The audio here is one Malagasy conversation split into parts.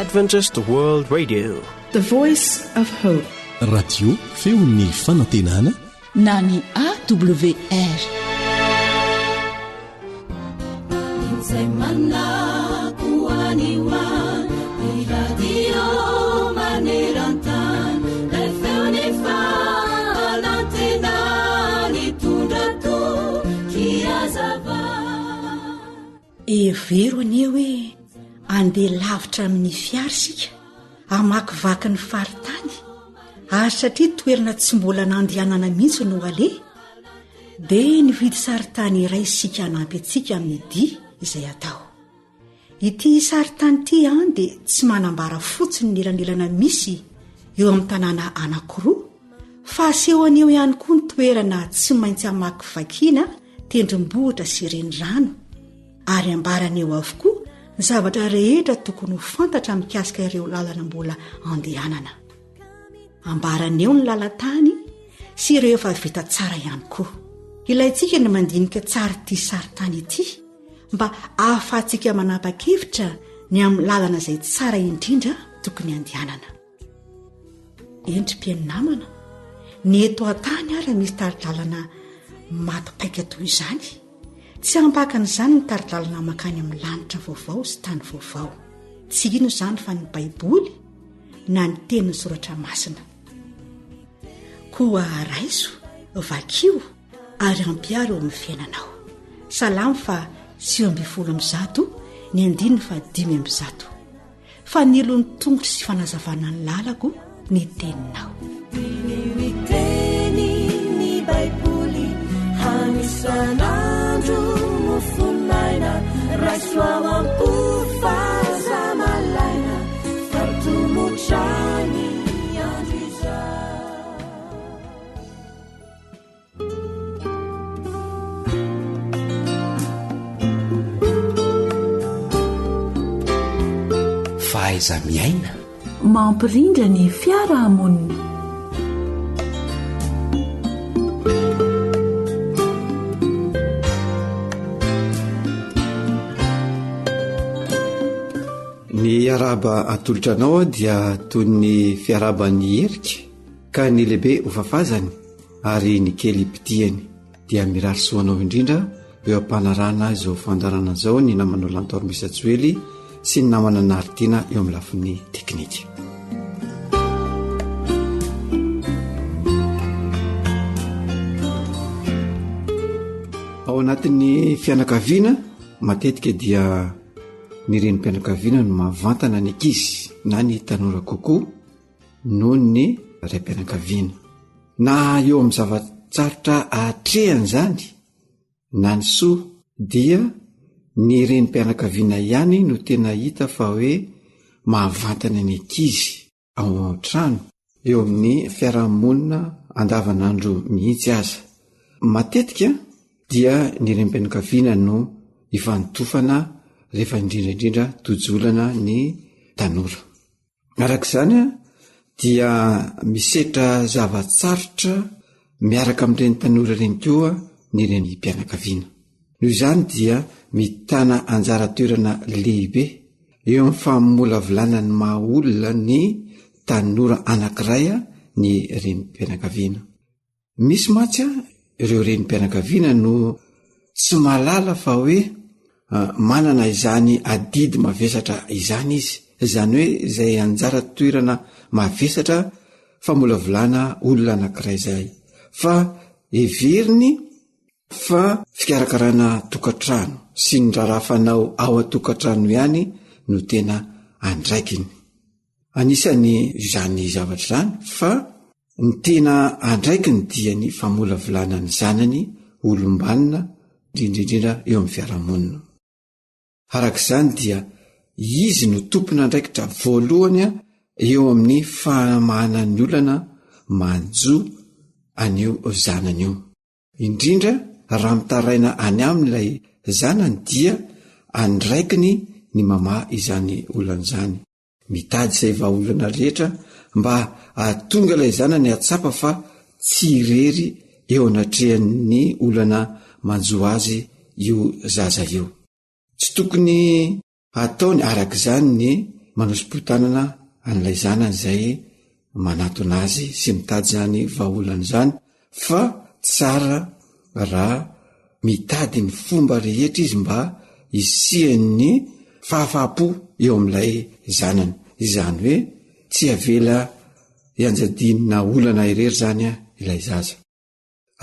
Adventist World Radio. The Voice of Hope. Radio feon'ny fanantenana na ny AWR. Izay manako any ho any, ny radio maneran-tany, ilay feon'ny fanantenana nitondra toky hazava. Hevero anie hoe andeha lavitra amin'ny fiara isika hamakivaky ny faritany ary satria toerana tsy mbola nandehanana mihitsy no aleha dia nividy sarintany iray isika hanampy antsika amin'ny dia izay atao. Ity sarintany ity an dia tsy manambara fotsiny ny elanelana misy eo amin'ny tanàna anankiroa fa asehony eo ihany koa ny toerana tsy maintsy hamakivakiana tendrombohitra sy renirano ary ambarany eo avokoa ny zavatra rehetra tokony ho fantatra mikasika ireo lalana mbola andehanana. Ambarany eo ny lalan-tany sy ireo efa vita tsara ihany koa. Ilaintsika ny mandinika tsara ity sarintany ity mba ahafahantsika manapa-kevitra ny amin'ny lalana izay tsara indrindra tokony handehanana. Eny ry mpihaino namana, ny eto an-tany ary misy tari-dalana maty paika toy izany. Tsy ambakan'izany ny tari-dalana mankany amin'ny lanitra vaovao sy tany vaovao. Tsy inona izany fa ny Baiboly na ny tenin'ny soratra masina. Koa raiso, vakio ary ampiharo eo amin'ny fiainanao. Salamo faha 119 ny andininy faha 105. Fanilo ny tongotro sy fanazavana ny lalako ny teninao. Diniho ny teny ny Baiboly hano isan'andro mofon'aina raiso ao am-po fa aza malaina fa tomotra ny andro izao. Fahaiza-miaina. Mampirindra ny fiarahamonina. Ny arahaba atolotra anao dia toy ny fiarahaban'ny herika ka ny lehibe hofafazany ary ny kely ipitihany dia mirary soa anao indrindra eo am-panarahana izao fandaharana izao ny namanao Lantor Misajoely sy ny namana Naritina eo amin'ny lafiny teknika. Ao anatin'ny fianakaviana matetika dia ny renim-pianakaviana no mahavantana ny ankizy na ny tanora kokoa noho ny raim-pianakaviana. Na eo amin'ny zava-tsarotra atrehany izany na ny soa dia ny renim-pianakaviana ihany no tena hita fa hoe mahavantana ny ankizy ao an-trano, eo amin'ny fiarahamonina andavanandro mihitsy aza. Matetika dia ny renim-pianakaviana no ifanotofana rehefa indrindra indrindra tojo olana ny tanora. Araka izany dia misetra zava-tsarotra miaraka amin'ireny tanora ireny koa ny renim-pianakaviana. Noho izany dia mitana anjara toerana lehibe eo amin'ny famolavolana ny maha olona ny tanora anankiray ny renim-pianakaviana. Misy mantsy ireo renim-pianakaviana no tsy mahalala fa hoe manana izany adidy mavesatra izany izy, izany hoe izay anjara toerana mavesatra famolavolana olona anankiray izay, fa heveriny fa fikarakarana tokantrano sy ny raharaha fanao ao an-tokantrano ihany no tena andraikiny. Anisan'ny izany zavatra izany fa ny tena andraikiny dia ny famolavolana ny zanany ho olom-banona indrindra indrindra eo amin'ny fiarahamonina. Araka izany dia izy no tompon'andraikitra voalohany eo amin'ny fahamahana ny olana manjo an'io zanany io. Indrindra raha mitaraina any aminy ilay zanany dia andraikiny ny mamaha izany olana izany. Mitady izay vahaolana rehetra mba hahatonga ilay zanany hahatsapa fa tsy irery eo anatrehan'ny olana manjo azy io zaza io. Tsy tokony hataony araka izany ny. manosi-botanana an'ilay zanany izay manatona azy sy mitady izany vahaolana izany fa tsara raha mitady ny fomba rehetra izy mba hisian'ny fahafaham-po eo amin'ilay zanany. Izany hoe tsy avela hianjadiana olana irery izany ilay zaza.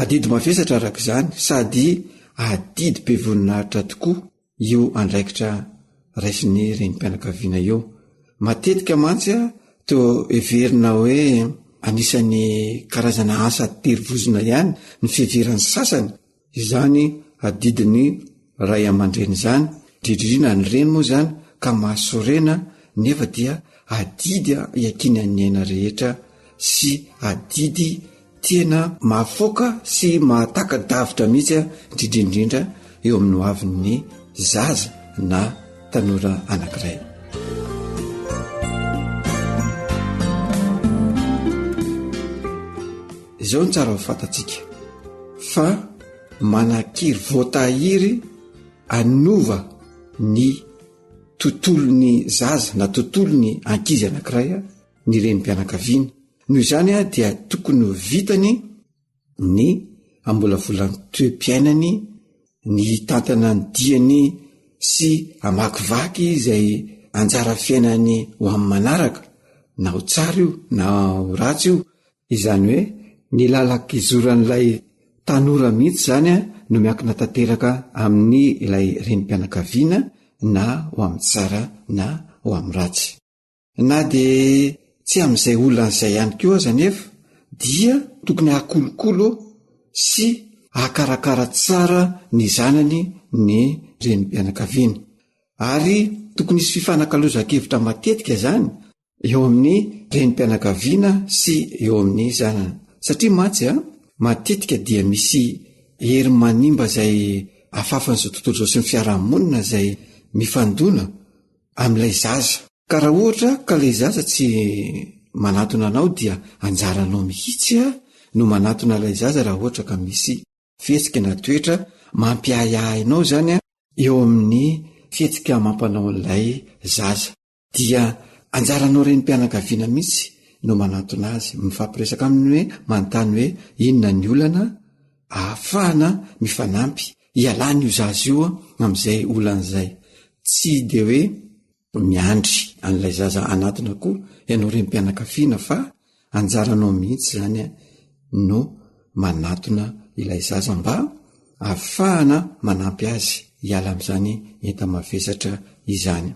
Adidy mavesatra araka izany sady adidy be voninahitra tokoa io andraikitra raisin'ny renim-pianakaviana io. Matetika mantsy toa heverina hoe anisan'ny karazana asa terivozona ihany ny fiheveran'ny sasany izany adidin'ny ray aman-dreny izany, indrindra indrindra ny reny moa izany ka mahasorena nefa dia adidy iankinan'ny aina rehetra sy adidy tena mahafoaka sy mahataka-davitra mihitsy indrindra indrindra eo amin'ny hoavin'ny zaza na tanora anankiray. Izao no tsara ho fantatsika fa manan-kery voatahiry hanova ny tontolon'ny zaza na tontolon'ny ankizy anankiray ny renim-pianakaviana. Noho izany dia tokony ho vitany ny hamolavola ny toe-piainany, ny hitantana ny diany sy hamakivaky izay anjara fiainany ho amin'ny manaraka, na ho tsara io na ho ratsy io. Izany hoe ny lalan-kizoran'ilay tanora mihitsy izany no miankina tanteraka amin'ny ilay renim-pianakaviana na ho amin'ny tsara na ho amin'ny ratsy. Na dia tsy amin'izay olana izay ihany koa aza anefa dia tokony hakolokolo sy hahakarakara tsara ny zanany ny renim-pianakaviana. Ary tokony hisy fifanakalozan-kevitra matetika izany eo amin'ny renim-pianakaviana sy eo amin'ny zanany. Satria mantsy a, matetika dia misy hery manimba izay afafan'izao tontolo izao sy ny fiarahamonina izay mifandona amin'ilay zaza. Ka raha ohatra ka ilay zaza tsy manatona anao dia anjaranao mihitsy no manatona ilay zaza raha ohatra ka misy fihetsika na toetra mampiahiahy anao izany eo amin'ny fihetsika amam-panao an'ilay zaza. Dia anjaranao renim-pianakaviana mihitsy no manatona azy, mifampiresaka aminy hoe manontany hoe inona ny olana ahafahana mifanampy hialana io zaza io amin'izay olana izay. Tsy de hoe miandry an'ilay zaza hanatona koa ianao renim-pianakaviana fa anjaranao mihitsy zany no manatona ilay zaza mba ahafahana manampy azy hiala amin'izany enta-mavesatra izany.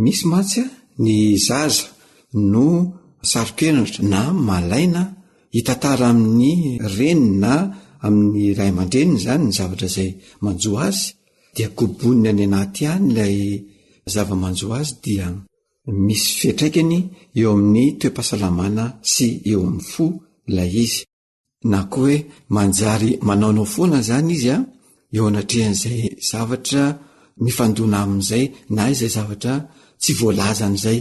Misy mantsy ny zaza no saro-kenatra na malaina hitantara amin'ny reniny na amin'ny ray aman-dreniny izany ny zavatra izay manjo azy dia koboniny any anaty any ilay zava-manjo azy dia misy fiantraikany eo amin'ny toe-pahasalamana sy eo amin'ny fo ilay izy. Na koa hoe manjary manaonao foana zany izy a, eo anatrehan'izay zavatra mifandona amin'izay na izay zavatra tsy voalazany izay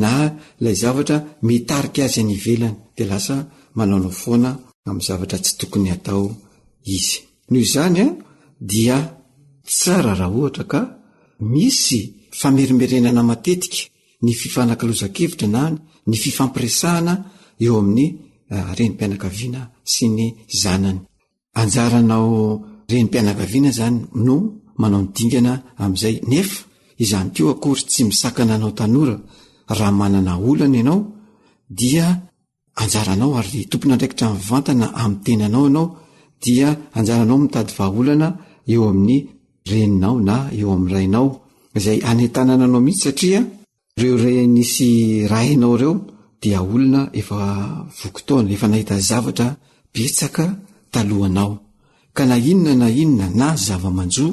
na ilay zavatra mitarika azy any ivelany de lasa manaonao foana amin'ny zavatra tsy tokony atao izy. Noho izany a dia tsara raha ohatra ka misy famerimberenana matetika ny fifanakalozan-kevitra na ny fifampiresahana eo amin'ny renim-pianakaviana sy ny zanany. Anjaranao renim-pianakaviana zany no manao ny dingana amin'izay nefa izany koa akory tsy misakana anao tanora raha manana olana ianao dia anjaranao ary tompon'andraikitra mivantana amin'ny tenanao ianao dia anjaranao mitady vahaolana eo amin'ny reninao na eo amin'ny rainao izay anentanana anao mihitsy satria ireo reny sy rainao ireo dia olona efa voky taona efa nahita zavatra betsaka talohanao ka na inona na inona na zava-manjo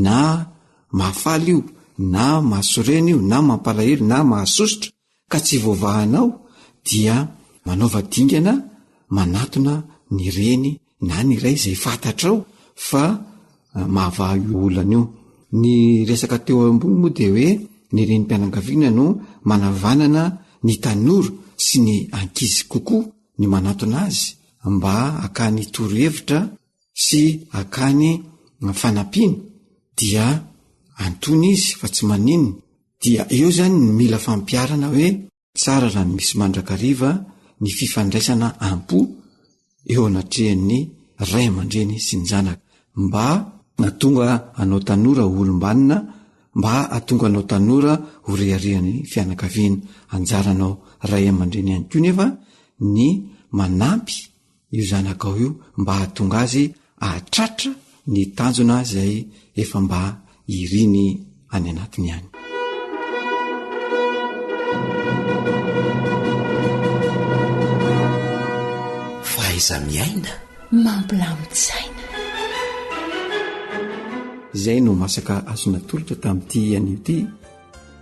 na mahafaly io na mahasorena io na mampalahelo na mahasosotra ka tsy voavahanao dia manaova dingana manatona ny reny na ny ray izay fantatrao fa mahavaha io olana io. Ny resaka teo ambony moa dia hoe ny renim-pianakaviana no manavanana ny tanora sy ny ankizy kokoa ny manatona azy mba hakany torohevitra sy hakany fanampiana dia antony izy fa tsy maninona. Dia eo zany ny mila fampiharana hoe tsara raha ny misy mandrakariva ny fifandraisana am-po eo anatrehan'ny ray aman-dreny sy ny zanaka mba hatonga anao tanora ho olom-banona, mba hatonga anao tanora ho reharehan'ny fianakaviana. Anjaranao ray aman-dreny ihany koa nefa ny manampy io zanakao io mba hahatonga azy hahatratra ny tanjona izay efa mba iriny any anatiny any. Fahaiza-miaina. Mampilamin-tsaina. Izay no masaka azo natolotra tamin'ity anio ity.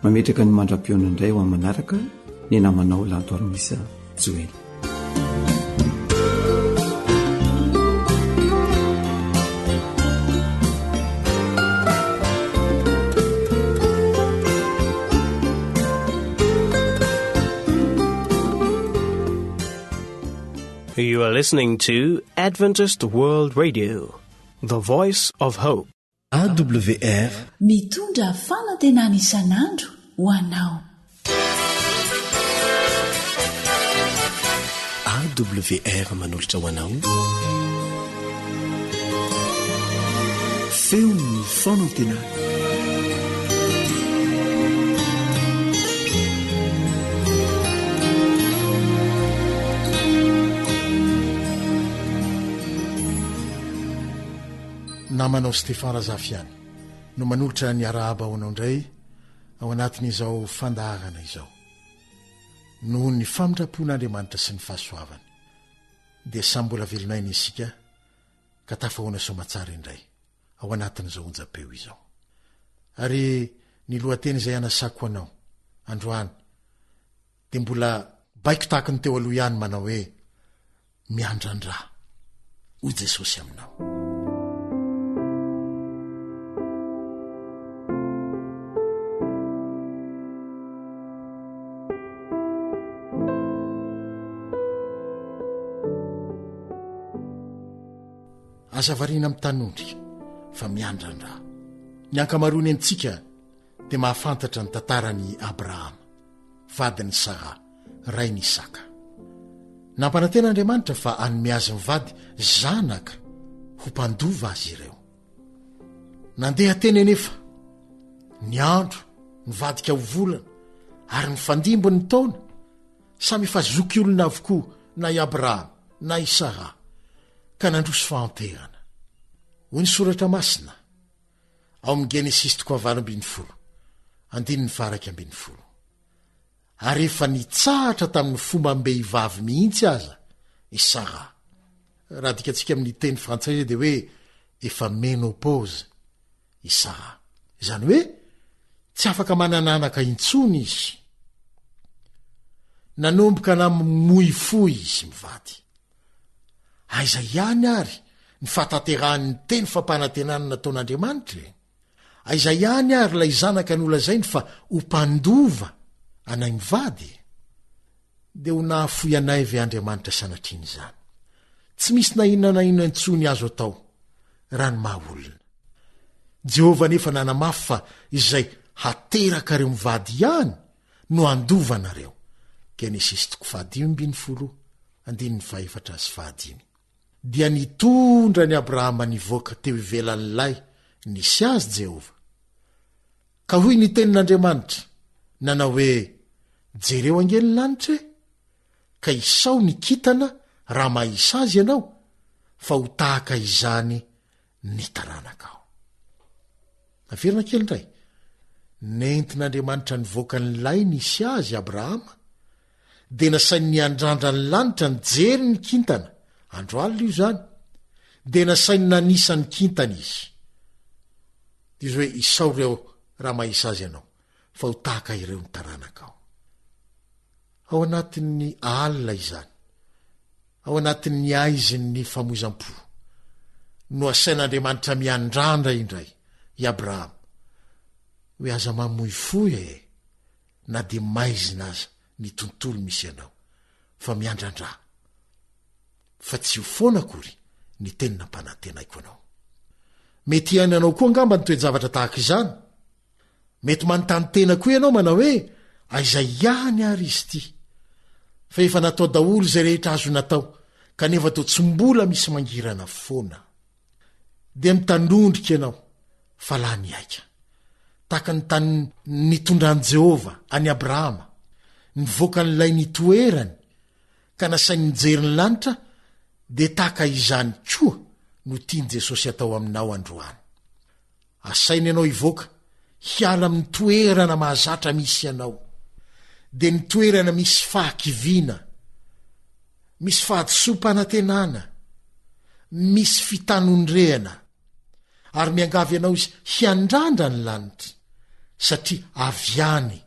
Mametraka ny mandra-pihaona indray ho amin'ny manaraka ny namanao Lanto Armisa Joely. You are listening to Adventist World Radio, the voice of hope. AWR. Mitondra fanantenana isan'andro ho anao. AWR manolotra ho anao. Feon'ny fanantenana. Namanao Stephan Razafy ihany no manolotra ny arahaba ho anao indray ao anatin'izao fandaharana izao. Noho ny famindram-pon'Andriamanitra sy ny fahasoavany dia samy mbola velon'aina isika ka tafahoana soamatsara indray ao anatin'izao onjam-peo izao. Ary ny lohateny izay anasako anao androany dia mbola baiko tahaky ny teo aloha ihany manao hoe miandrandrà, hoy Jesosy aminao. Aza variana mitanondrika fa miandrandrà. Ny ankamaroany amintsika dia mahafantatra ny tantaran'i Abrahama. vadin'i Sara, rain'i Isaka. Nampanantena Andriamanitra fa hanome azy mivady zanaka ho mpandova azy ireo. Nandeha teny anefa ny andro, nivadika ho volana, ary nifandimby ny taona. Samy efa zokiolona avokoa na i Abrahama na i Sara, ka nandroso fahanterana. Hoy ny Soratra Masina, ao amin'ny Genesisy toko fahavalo ambin'ny folo, andininy faha-iraika ambin'ny folo. Ary efa nitsahatra tamin'ny fombam-behivavy mihitsy aza i Sara. Raha adikatsika amin'ny teny frantsay izay dia hoe efa ménopause i Sara. Izany hoe tsy afaka manana anaka intsony izy. Nanomboka namoifoy izy mivady. Aiza ihany àry ny fahatanterahan'ny teny fampanantenana nataon'Andriamanitra e? Aiza ihany àry ilay zanaka nolazainy fa ho mpandova anay mivady e? Dia ho nahafoy anay ve Andriamanitra sanatrian'izany? Tsy misy na inona na inona intsony azo atao raha ny maha olona. Jehovah anefa nanamafy fa izay haterakareo mivady ihany no handova anareo. Genesisy toko fahadimy ambin'ny folo, andininy fahefatra sy fahadimy. Dia nitondra an'i Abrahama nivoaka teo ivelan'ny lay nisy azy Jehovah. Ka hoy ny tenin'Andriamanitra, nanao hoe, Jereo ange ny lanitra e! Ka isao ny kintana raha mahisa azy ianao, fa ho tahaka izany ny taranakao. Averina kely indray. Nentin'Andriamanitra nivoaka ny lay nisy azy Abrahama, dia nasainy niandrandra ny lanitra nijery ny kintana, andro alina io izany, dia nasainy nanisa ny kintana izy. Dia izy hoe, Isaory aho raha mahisa azy ianao, fa ho tahaka ireo ny taranakao. Ao anatin'ny alina izany, ao anatin'ny haizin'ny famoizam-po, no asain'Andriamanitra miandrandra indray i Abrahama hoe aza mamoy fo e, na dia maizina aza ny tontolo misy anao, fa miandrandrà, fa tsy ho foana akory ny teny nampanantenaiko anao. Mety hiainanao koa angamba ny toe-javatra tahaka izany. Mety manontany tena koa ianao manao hoe, aiza ihany ary izy ity? Fa efa natao daholo izay rehetra azo natao, kanefa toa tsy mbola misy mangirana foana. Dia mitandrondrika ianao fa lany aika. Tahaka ny tany nitondran'i Jehovah an'i Abrahama, nivoaka an'ilay nitoerany, ka nasainy nijery ny lanitra, dia tahaka izany koa no tian'i Jesosy atao aminao androany. Asainy ianao hivoaka, hiala amin'ny toerana mahazatra misy anao, dia ny toerana misy fahakiviana, misy fahadisoam-panantenana, misy fitanondrehana, ary miangavy anao izy hiandrandra ny lanitra, satria avy any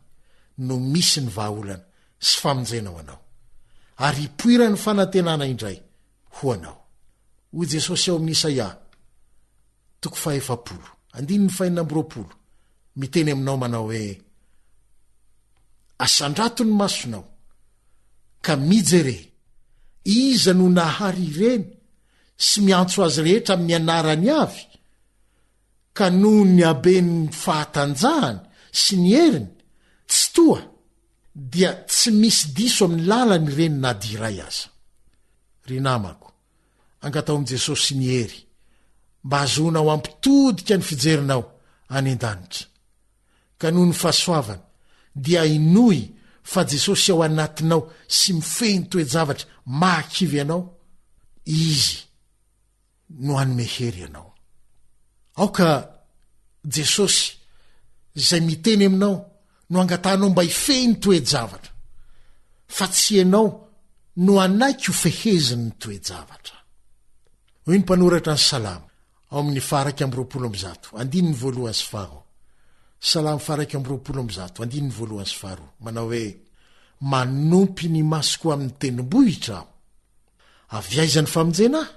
no misy ny vahaolana sy famonjena ho anao, ary hipoiran'ny fanantenana indray ho anao. Hoy Jesosy ao amin'ny Isaia, toko fahefapolo, andininy fahenina amby 20, miteny aminao manao hoe, Asandrato ny masonao, ka mijere, iza no nahary ireny sy miantso azy rehetra amin'ny anarany avy, ka noho ny haben'ny fahatanjahany sy ny heriny, tsy toa, dia tsy misy diso amin'ny lalany ireny na dia iray aza. Ry namako, Angataho amin'i Jesosy ny hery mba hahazoanao hampitodika ny fijerinao any an-danitra. Ka noho ny fahasoavany, dia hinoy fa Jesosy ao anatinao sy mifehy ny toe-javatra mahakivy anao, Izy no hanome hery anao. Aoka Jesosy izay miteny aminao no angatahanao mba hifehy ny toe-javatra, fa tsy ianao no hanaiky ho fehezin'ny toe-javatra. Hoy ny mpanoratra ny Salamo, ao amin'ny faha-121, andininy voalohany sy faharoa. Salamo faha-121, andininy voalohany sy faharoa, manao hoe, Manompy ny masoko amin'ny tendrombohitra aho. Avy aiza ny famonjena ahy?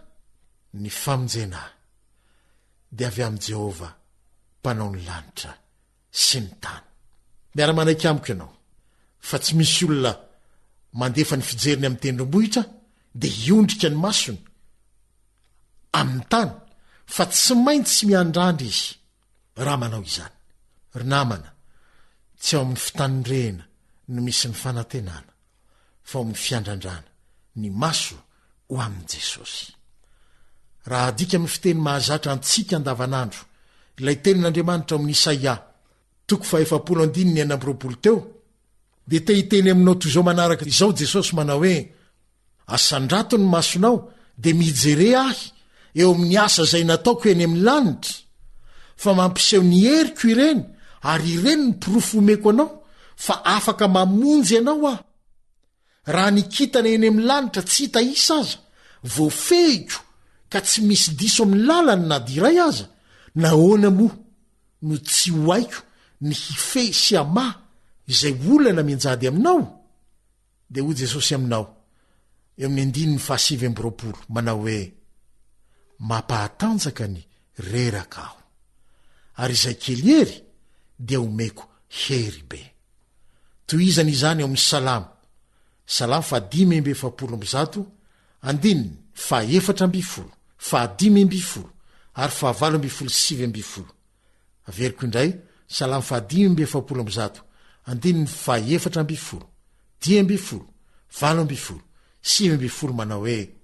Ny famonjena ahy dia avy amin'i Jehovah, Mpanao ny lanitra sy ny tany. Miara-manaiky amiko ianao fa tsy misy olona mandefa ny fijeriny amin'ny tendrombohitra dia hiondrika ny masony amin'ny tany fa tsy maintsy miandrandra izy raha manao izany. Ry namana, tsy ao amin'ny fitanondrehina no misy ny fanantenana fa ao amin'ny fiandrandrana ny maso ho amin'i Jesosy. Raha adika amin'ny fiteny mahazatra antsika andavanandro ilay tenin'Andriamanitra ao amin'ny Isaia, toko faha-40 andininy 26 teo, dia te hiteny aminao toy izao manaraka izao Jesosy manao hoe, Asandrato ny masonao dia mijere ahy eo amin'ny asa izay nataoko eny amin'ny lanitra, fa mampiseho ny heriko ireny ary ireny ny porofo omeko anao fa afaka mamonjy anao aho. Raha ny kintana eny amin'ny lanitra tsy hita isa aza, voafehiko ka tsy misy diso amin'ny lalany na dia iray aza, nahoana moa no tsy ho haiko ny hifehy sy hamaha izay olana mianjady aminao? Dia hoy Jesosy aminao, eo amin'ny andininy fahasivy amby 20, manao hoe, Mampahatanjaka ny reraka Aho, ary izay kely hery dia omeko hery be. Tohizana izany ao amin'ny Salamo, Salamo faha-145, andininy faha-14, faha-15 ary faha-18 sy 19. Averiko indray, Salamo faha-145, andininy faha-14, 15, 18, 19 manao hoe,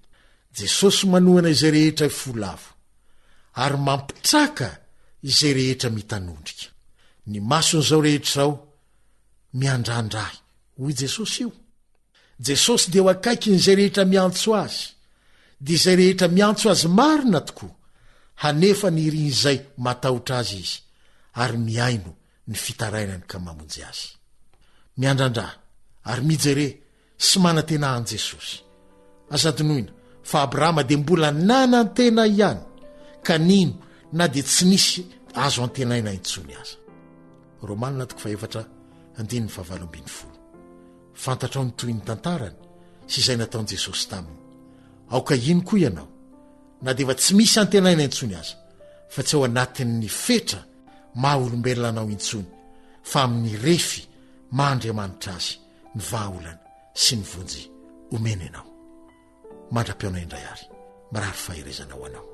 Jesosy manohana izay rehetra fo lavo, ary mampitraka izay rehetra mitanondrika. Ny mason'izao rehetra izao miandrandra ahy, hoy Jesosy io. Jesosy dia eo akaikin'izay rehetra miantso Azy, dia izay rehetra miantso Azy marina tokoa, hanefa ny irin'izay matahotra Azy Izy, ary mihaino ny fitarainany ka mamonjy azy. Miandrandra ary mijere sy manantena an'i Jesosy. Aza adinoina fa Abrahama dia mbola nanantena ihany ka nino na dia tsy nisy azo antenaina intsony aza. Romana toko fahefatra andininy fahavalo ambin'ny folo. Fantatrao ny tohin'ny tantarany sy izay nataon'i Jesosy taminy. Aoka hino koa ianao, na dia efa tsy misy antenaina intsony aza, fa tsy ao anatin'ny fetra maha olombelona anao intsony, fa amin'ny refy maha Andriamanitra azy ny vahaolana sy ny vonjy omeny anao. Mandra-pihaona indray ary, mirary faherezana ho anao.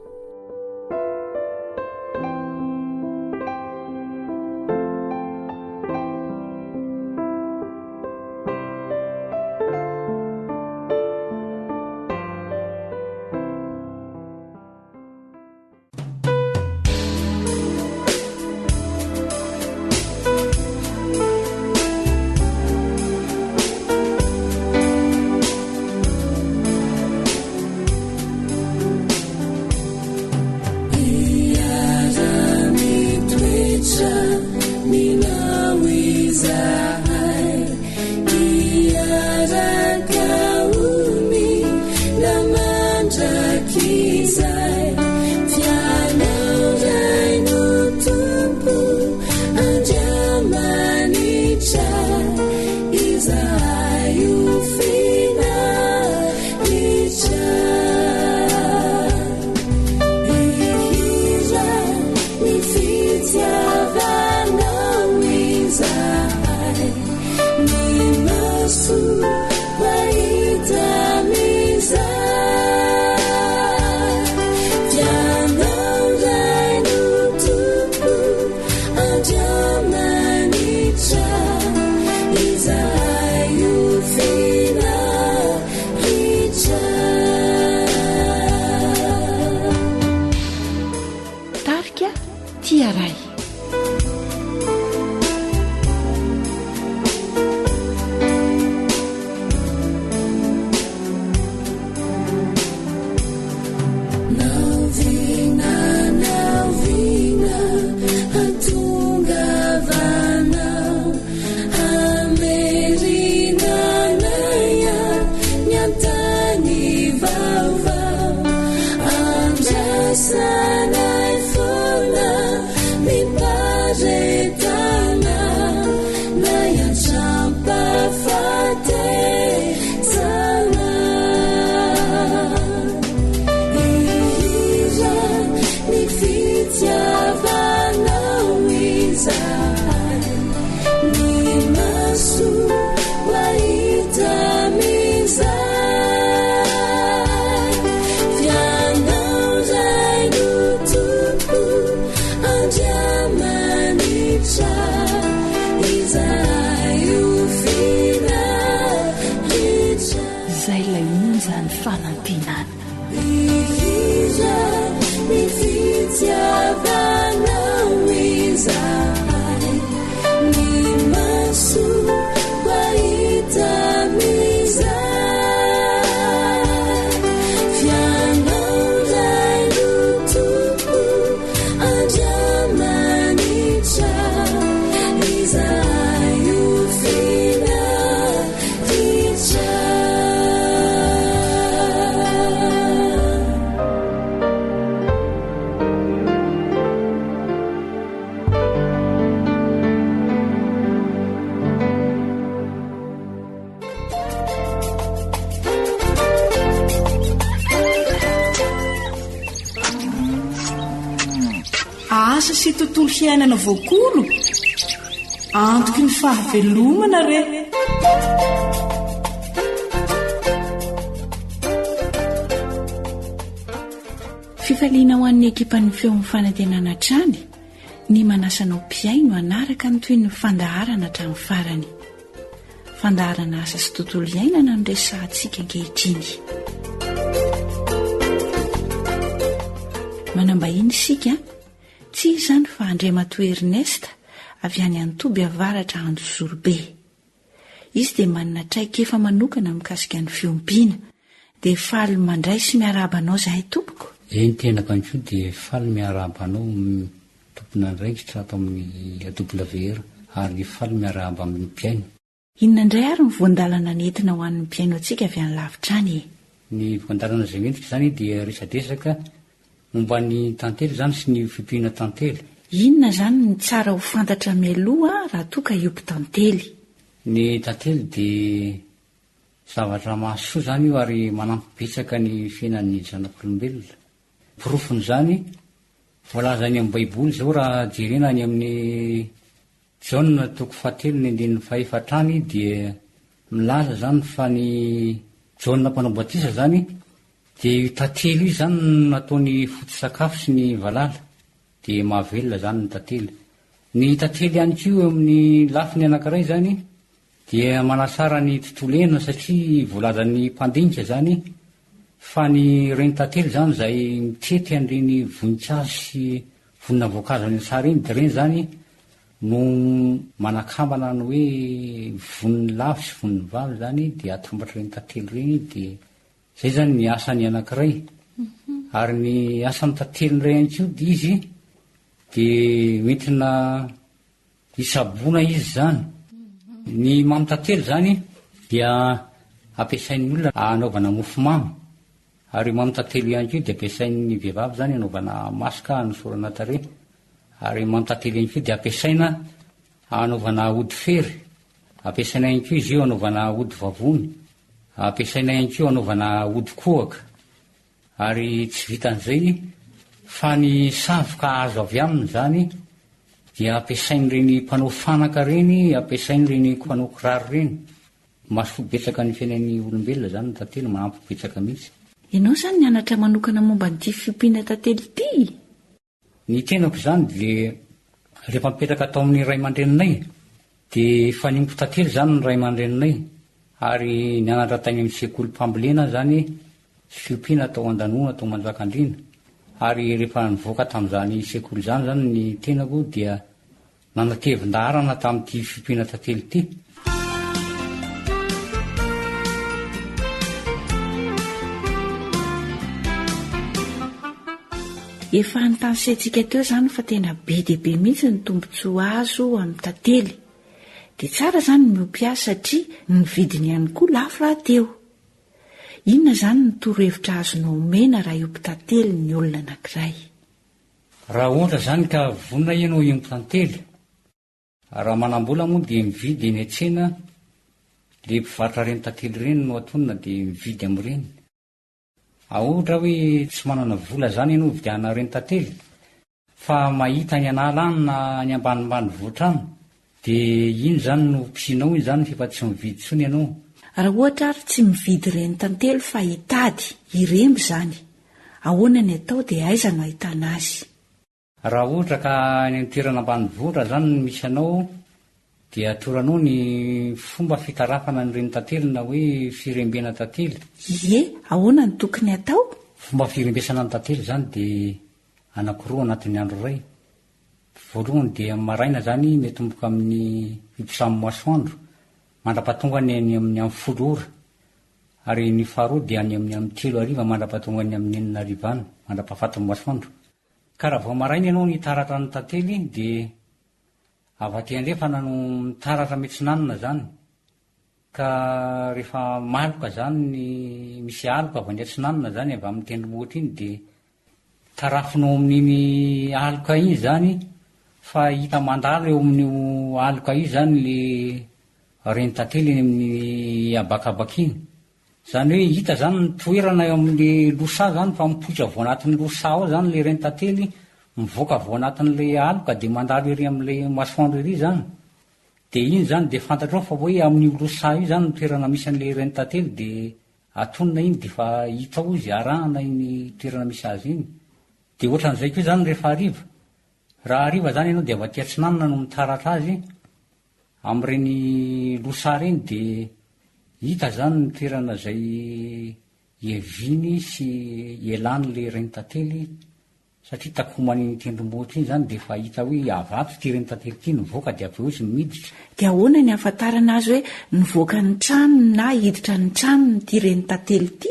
Tia Ray. Izay ilay onjan'ny fanantenana. Asa sy tontolo hiainana voakolo? Antoky ny fahavelomana re! Fifaliana ho an'ny ekipan'ny Feon'ny Fanantenana hatrany ny manasa anao mpihaino hanaraka ny tohin'ny fandaharana hatramin'ny farany. Fandaharana asa sy tontolo iainana no resahantsika ankehitriny. Manam-bahiny isika, tsy iza izany fa Andriamatoa Ernest avy any Antoby Avaratra Anjozorobe. Izy dia manana traikefa manokana mikasika ny fiompiana. Dia faly mandray sy miarahaba anao izahay tompoko. Eny tenako ihany koa dia faly miarahaba anao tompon'andraikitra ato amin'ny AWR ary faly miarahaba amin'ny mpihaino. Inona indray ary ny voan-dalana nentina ho an'ny mpihaino antsika avy any lavitra any e? Ny voan-dalana izay nentiko izany dia resadresaka momba ny tantely izany sy ny fiompiana tantely. Inona izany ny tsara ho fantatra mialoha raha toa ka hiompy tantely? Ny tantely dia zavatra mahasoa izany io ary manampy betsaka ny fiainan'ny zanak'olombelona. Porofon'izany, voalaza any amin'ny Baiboly izao raha jerena any amin'ny Jaona toko fahatelo ny andininy fahefatra any dia milaza izany fa ny Jaona mpanao batisa izany dia io tantely io izany no nataony foto-tsakafo sy ny valala dia mahavelona izany ny tantely. Ny tantely ihany koa eo amin'ny lafiny anankiray izany dia manatsara ny tontolo iainana satria voalazan'ny mpandinika izany fa ny renintantely izany izay mitety an'ireny voninkazo sy vonina voankazo any an-tsaha ireny dia ireny izany no manakambana ny hoe voniny lavo sy voniny vavy izany dia atambatr'ireny tantely ireny dia izay izany ny asany anankiray. Ary ny asan'ny tantely indray ihany koa dia izy dia hoentina Hitsaboana izy izany. Ny mamy tantely izany dia ampiasain'ny olona hanaovana mofomamy. Ary io mamy tantely io ihany koa dia ampiasain'ny vehivavy izany hanaovana maska hanosorana tarehy. Ary mamy tantely ihany koa dia ampiasaina hanaovana ody fery. Ampiasaina ihany koa izy io hanaovana ody vavony. Ampiasaina ihany koa hanaovana ody kohaka. Ary tsy vitan'izay fa ny savoka azo avy aminy izany dia ampiasain'ireny mpanao fanaka ireny, ampiasain'ireny mpanao kiraro ireny. Mahasoa betsaka ny fiainan'ny olombelona izany ny tantely, manampy betsaka mihitsy. Ianao izany nianatra manokana momba an'ity fiompiana tantely ity? Ny tenako izany dia rehefa nipetraka tao amin'ny ray aman-dreninay dia efa niompy tantely izany ny ray aman-dreninay ary nianatra tany amin'ny sekolim-pambolena aho izany sy fiompiana tao Andanona tao Manjakandriana. Ary rehefa nivoaka tamin'izany sekoly izany izany ny tenako dia nanatevin-daharana tamin'ity fiompiana tantely ity. Efa notanisaintsika teo izany fa tena be dia be mihitsy ny tombontsoa azo amin'ny tantely. Dia tsara izany ny miompy azy satria ny vidiny ihany koa lafo rahateo. Inona izany ny torohevitra azonao omena raha hiompy tantely ny olona anankiray? Raha ohatra izany ka vonona ianao hiompy tantely, raha manam-bola moa dia mividy eny an-tsena, le mpivarotra ireny tantely ireny no atonina dia mividy amin'ireny. Ohatra hoe tsy manana vola izany ianao hividianana ireny tantely, Fa mahita any an'ala any na any ambanimbanivohitra any dia iny izany no pisianao iny izany f'efa tsy mividy intsony ianao. Raha ohatra ary tsy mividy ireny tantely fa hitady, hiremby izany, ahoana ny atao dia aiza no ahitana azy? Raha ohatra ka any an-toerana ambanivohitra izany no misy anao dia atoro anao ny fomba fitarafana an'ireny tantely na hoe firembena tantely. Ie, ahoana no tokony atao? Fomba firembesana ny tantely izany dia anankiroa anatin'ny andro iray. Voalohany dia amin'ny maraina izany miatomboka amin'ny fiposahan'ny masoandro mandra-pahatongany any amin'ny amin'ny folo ora. Ary ny faharoa dia any amin'ny amin'ny telo hariva mandra-pahatongany amin'ny enina hariva any, mandra-pahafatin'ny masoandro. Ka raha vao maraina ianao nitaratra ny tantely dia avy aty andrefana no mitaratra miatsinanana izany. Ka rehefa maloka zany ny misy aloka avy any atsinanana zany avy amin'ny tendrombohitra iny dia tarafinao amin'iny aloka iny zany fa hita mandalo eo amin'io aloka io zany le renintantely eny amin'ny habakabaka iny. Zany hoe hita zany ny toerana eo amin'le losaha zany fa mipoitra avy ao anatin'ny losaha ao zany le renintantely mivoaka avy ao anatin'le aloka dia mandalo ery amin'le masoandro ery zany. Dia iny izany dia fantatrao fa hoe amin'io losaha io izany ny toerana misy an'ilay renin-tantely dia atonina iny dia efa hita ao izy, arahana iny toerana misy azy iny. Dia ohatran'izay koa izany rehefa hariva. Raha hariva izany ianao dia avy aty atsinanana no mitaratra azy amin'ireny losaha ireny dia hita izany ny toerana izay hiaviany sy hialan'ilay renin-tantely Satria takoman'iny tendrombohitra iny izany dia efa hita hoe avy ato ity renintantely ity nivoaka dia avy eo izy miditra. Dia ahoana ny ahafantarana azy hoe nivoaka ny tranony na hiditra ny tranony ity renintantely ity?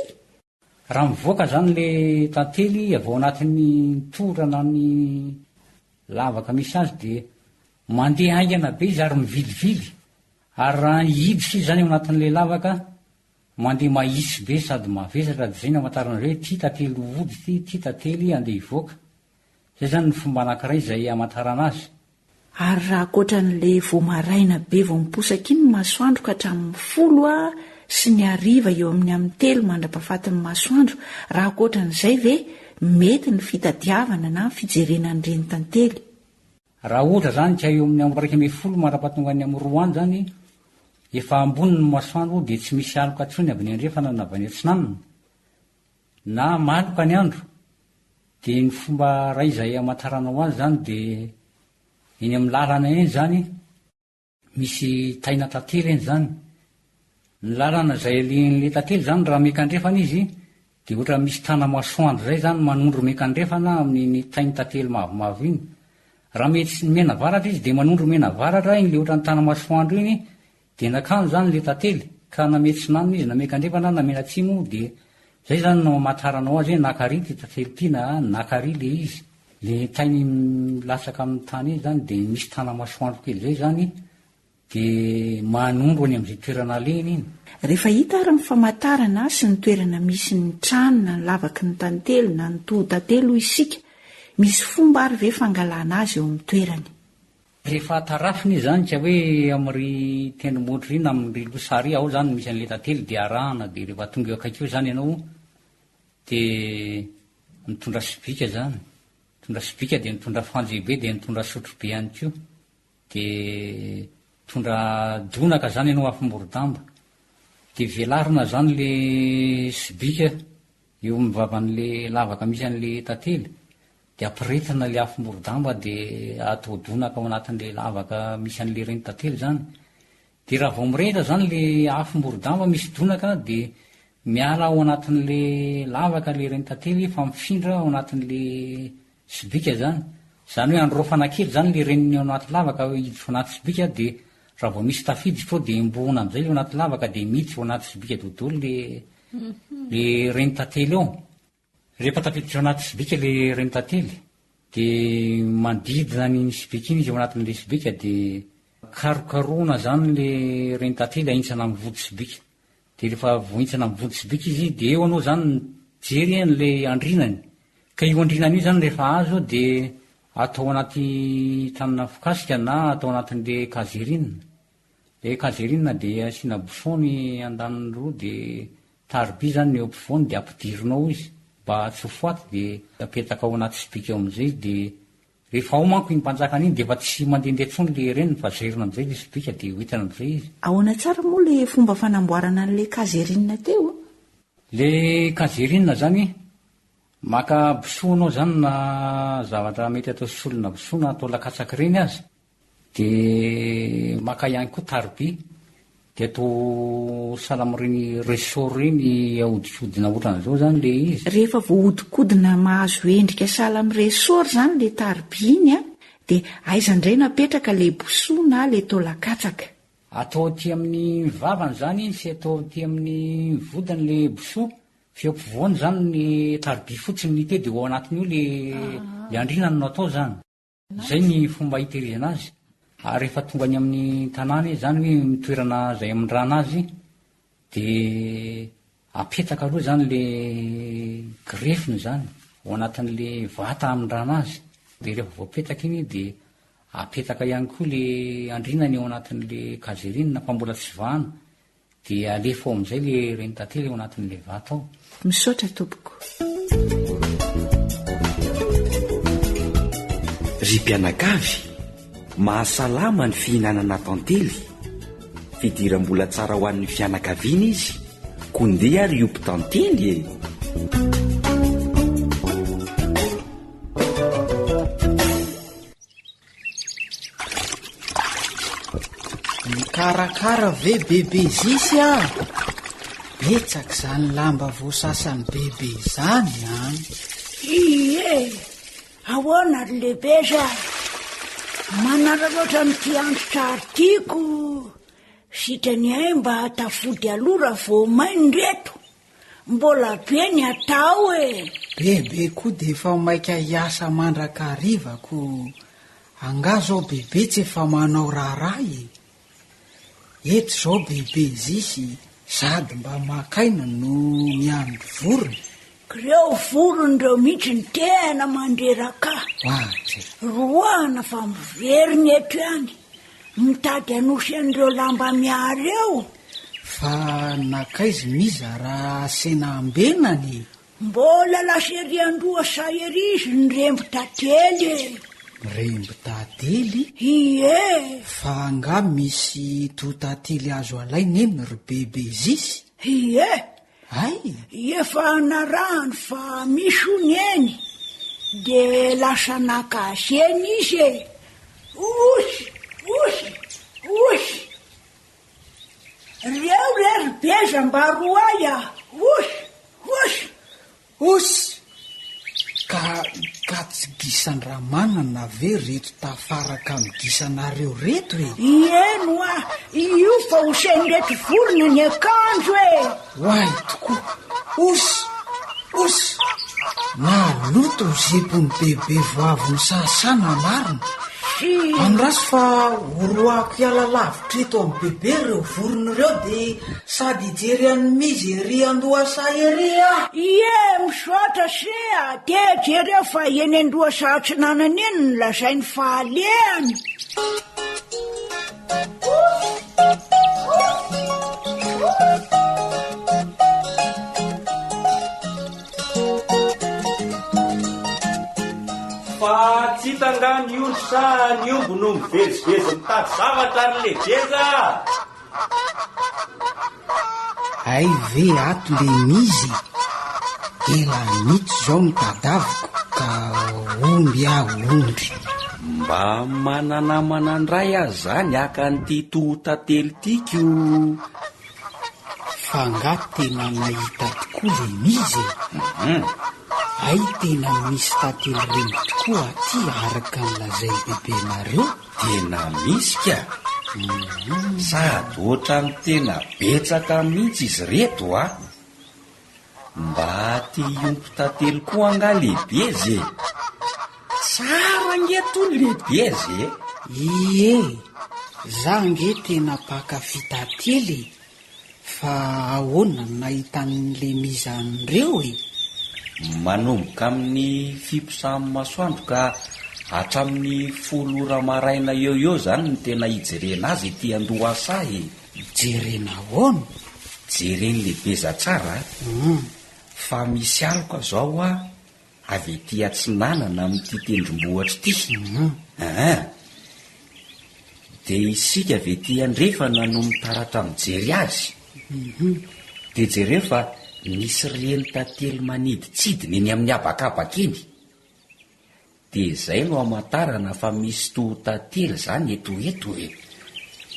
Raha mivoaka izany ilay tantely avy ao anatin'ny tohatra na ny lavaka misy azy dia mandeha haingana be izy ary mivilivily ary raha hiditra izy izany ao anatin'ilay lavaka Mandeha mahitsy be sady mavesatra dia zay no amantarana hoe ity tantely hody ity, ity tantely andeha hivoaka. Zay zany ny fomba anankiray izay amantarana azy. Ary raha ankoatran'ilay vao maraina be vao miposaka iny ny masoandro ka hatramin'ny folo a sy ny hariva eo amin'ny amin'ny telo mandra-pahafatin'ny masoandro, raha ankoatran'izay ve mety ny fitadiavana na fijerena an'ireny tantely? Raha ohatra izany ka eo amin'ny 11 mandra-pahatonga ny amin'ny roa any izany, efa ambony ny masoandro dia tsy misy aloka intsony avy any andrefana na avy any atsinanana, na maloka ny andro, dia ny fomba iray izay hamantaranao azy izany dia eny amin'ny lalana eny izany, Misy taina tantely eny izany. Ny lalana izay alehan'ilay tantely izany raha miankandrefana izy dia ohatran'ny misy tana-masoandro izay izany manondro miankandrefana amin'iny tain-tantely mavomavo iny. Raha mety mianavaratra izy dia manondro mianavaratra iny ilay ohatran'ny tana-masoandro iny dia nakany izany ilay tantely ka na miatsinanana izy na miankandrefana na mianatsimo dia izay izany no amantaranao azy hoe naka ary ity tantely ity na naka ary ilay izy. Le tainy milatsaka amin'ny tany iny zany de misy tana-masoandro kely zay zany de manondro any amin'izay toerana alehany iny. Rehefa hita ary ny famantarana sy ny toerana misy ny trano na ny lavaky ny tantely na ny toho-tantely hoy isika, misy fomba ary ve fangalana azy eo amin'ny toerany? Rehefa tarafina izy zany ka hoe amin'ry tendrombohitra ry na amin'ry lohasaha ry ao zany misy an'le tantely de arahana de rehefa tonga eo akaiky eo zany ianao de mitondra sobika zany, mitondra sobika de mitondra fanjehibe de mitondra sotrobe ihany koa, de mitondra donaka zany ianao afom-borodamba, de velarina zany le sobika eo amin'ny vavan'le lavaka misy an'le tantely, de ampiretina le afom-borodamba de atao donaka ao anatin'le lavaka misy an'le renin-tantely zany, de raha vao mirehitra zany le afom-borodamba misy donaka de. Miala ao anatin'le lavaka le renintantely fa mifindra ao anatin'le sobika zany. Zany hoe androfana kely zany le reniny ao anaty lavaka hiditra ao anaty sobika de raha vao misy tafiditra ao de embohona amizay le ao anaty lavaka de miditra ao anaty sobika dodolo le le renintantely ao. Rehefa tafiditra ao anaty sobika le renintantely de manodidina an'iny sobika iny izy ao anatin'le sobika de karokarohina zany le renintantely ahintsana amin'ny vody sobika. Dia rehefa voahintsana amin'ny vody sobika izy dia eo anao izany mijery an'ilay andrinany. Ka io andrinany io izany rehefa azo dia atao anaty tranona afokasika na atao anatin'ilay kazerina. Ilay kazerina dia asiana bouchon ny andaniny roa dia tariby izany ny eo ampovoany dia ampidirina ao izy mba tsy ho faty dia apetaka ao anaty sobika ao amin'izay izy dia Rehefa ao manko iny mpanjakana iny dia efa tsy mandehandeha intsony le reniny fa zairina amin'izay le sobika dia hoentina amin'izay izy. Ahoana tsara moa le fomba fanamboarana an'le kazerine teo? Le kazerine zany, maka bisoa anao zany na zavatra mety atao solona bisoa na atao lakatsaka ireny aza, Dia maka ihany koa taroby, dia atao sahala amin'ireny ressort ireny ahodikodina ohatran'izao izany ilay izy. Rehefa voahodinkodina mahazo endrika sahala amin'ny ressort izany ilay taroby iny an, dia aiza indray no apetraka ilay bosoa na ilay taolan-katsaka? Atao aty amin'ny vavany izany iny sy atao aty amin'ny vodiny ilay bosoa, fa eo ampovoany izany ny taroby fotsiny ny ite dia ao anatin'io ilay andrinany no atao izany. Izay ny fomba hitehirizana azy, ary rehefa tonga any amin'ny tanàna izy, izany hoe ny toerana izay amindrana azy, dia apetaka aloha izany le grefiny izany ao anatin'le vata amindrana azy, dia rehefa voapetaka iny dia apetaka ihany koa le andrinany ao anatin'le kazerina fa mbola tsy vahana, Dia alefa ao amin'izay le renintantely ao anatin'ilay vato ao. Misaotra tompoko. Ry mpianakavy, mahasalama ny fihinanana tantely. Fidiram-bola tsara ho an'ny fianakaviana izy, koa ndeha ary hiompy tantely e! Mikarakara ve bebe zisy a? Betsaka izany lamba voasasan'i bebe izany an! Ie! Ahoana ry Lebeza? Manararaotra an'ity andro tsara ity ko! Sitrany ay mba tafody aloha raha vao maina ireto! Mbola be ny atao e! Bebe koa dia efa maika hiasa mandrakariva ko angaha zao bebe tsy efa manao raharaha e! Eto zao bebe zisy sady mba maka aina no miandry vorona. K'reo vorona ireo mihitsy no tena mandreraka ahy. Ohatry. Roahana fa miverina eto ihany. Mitady hanosy an'ireo lamba miary eo. Fa nankaiza miza raha asena ambenana e? Mbola lasa ery an-dohasaha ery izy niremby tantely e! Miremby tantely? Ie! Fa angaha misy toho-tantely azo alaina eny ry bebe zisy? Ie! Hay! Efa narahany fa misy hono eny dia lasa naka azy eny izy e! Osy! Osy! Osy! Reo re ry Beza mba roahy a! Osy! Osy! Osy! Ka ka tsy gisan-dRamanana ve reto tafaraka amin'ny gisanareo reto e? Ieny hoa, io fa hosen'ireto vorona ny akanjo e! Oay tokoa! Osy! Osy! Naloto ny zipon'i Bebe vao avy nisasana marina. Andraso fa horoahako hiala lavitra eto amin'i Bebe ireo vorona ireo dia sady hijery an'i Mizy ery an-dohasaha ery aho. Ie, misaotra se a! Dia jereo fa eny an-dohasaha atsinanana eny no lazainy fa alehany. Fa tsy hita angaha ny ondry sa ny omby no mivezivezy mitady zavatra ry Lejeza a! Hay ve ato le mizy e! Ela mitsy zao no tadaviko ka omby aho ondry. Mba mananamana ndray aho zany haka an'ity toho-tantely ty ko! Fa angaha tena nahita tokoa le mizy e? Hay tena misy tantely reny tokoa aty araka ny lazain'i bebenareo? Tena misy ka! Sady ohatran'ny tena betsaka mihitsy izy ireto a! Mba te hiompy tantely koa angaha lehibezy e? Tsara ange tony lehibezy e! Ie, za ange tena mpankafy tantely e! Fa ahoana no nahitan'ny Lemiza an'ireo e? Manomboka amin'ny fiposahan'ny masoandro ka hatramin'ny folo ora maraina eo eo izany no tena hijerena azy ety an-dohasaha e! Jerena ahoana? Jeren'i Lebeza tsara a! Fa misy aloka izao a avy ety atsinanana amin'ity tendrombohitra ity. Aa! Dia isika avy ety andrefana no mitaratra mijery azy. Dia jereo fa misy reny tantely manidintsidina eny amin'ny habakabaka eny. Dia izay no hamantarana fa misy toho-tantely izany eto ho eto e!